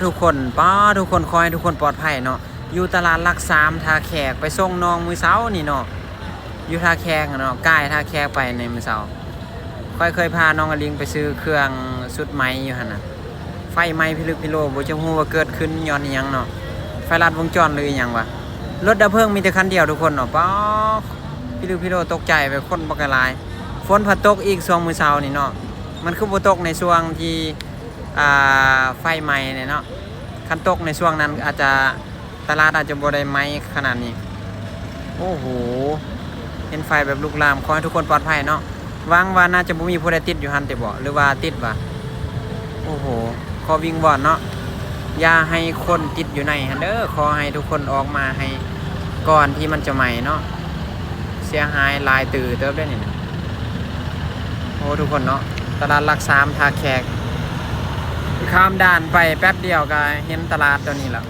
ທຸກຄົນ ປ້າ ທຸກຄົນ ຂໍໃຫ້ທຸກຄົນປອດໄພເນາະ. ຢູ່ຕະຫຼາດຫຼັກສາມທ່າແຂກ ໄປສົ່ງນ້ອງມື້ເຊົ້ານີ້ເນາະ ຢູ່ທ່າແຂກເນາະ ກາຍທ່າແຂກໄປໃນມື້ເຊົ້າ. ຂ້ອຍເຄີຍພານ້ອງອາລິງໄປຊື້ເຄື່ອງຊຸດໄໝຢູ່ຫັ້ນນະ ໄຟໄໝພິລຶກພິໂລ ບໍ່ຈັກຮູ້ວ່າເກີດຂຶ້ນຍ້ອນອີ່ຫຍັງເນາະ ໄຟລັດວົງຈອນຫຼືອີ່ຫຍັງວະ. ລົດດັບເພີງມີແຕ່ຄັນດຽວທຸກຄົນເນາະ ປ້າ ພິລຶກພິໂລ ຕົກໃຈ ແບບຄົນບັກຫຼາຍ. ຝົນພັດຕົກອີກຊ່ວງມື້ເຊົ້ານີ້ເນາະ ມັນຄືບໍ່ຕົກໃນຊ່ວງທີ່ ອ່າ ໄຟໄໝນີ້ເນາະ. ຄັນຕົກໃນຊ່ວງນັ້ນອາດຈະ ຕະຫຼາດອາດຈະບໍ່ໄດ້ໄໝຂະໜາດນີ້. ໂອ້ໂຫ ເຫັນໄຟແບບລຸກລາມ. ຂໍໃຫ້ທຸກຄົນປອດໄພເນາະ. ຫວັງວ່າໜ້າຈະບໍ່ມີຜູ້ໃດຕິດຢູ່ຫັ້ນຕິບໍ ຫຼືວ່າຕິດຫວາ? ໂອ້ໂຫ ຂໍວິງວອນເນາະ ຢ່າໃຫ້ຄົນຕິດຢູ່ໃນຫັ້ນເດີ. ຂໍໃຫ້ທຸກຄົນອອກມາໃຫ້ກ່ອນທີ່ມັນຈະໄໝເນາະ. ເສຍຫາຍຫຼາຍຕື່ເຕີບເດ້ນີ້ນະ. ໂອ້ ທຸກຄົນເນາະ ຕະຫຼາດຫຼັກສາມທ່າແຂກ ຂ້າມດ່ານໄປແປັບດຽວກໍເຫັນຕະຫຼາດໂຕນີ້ລະ.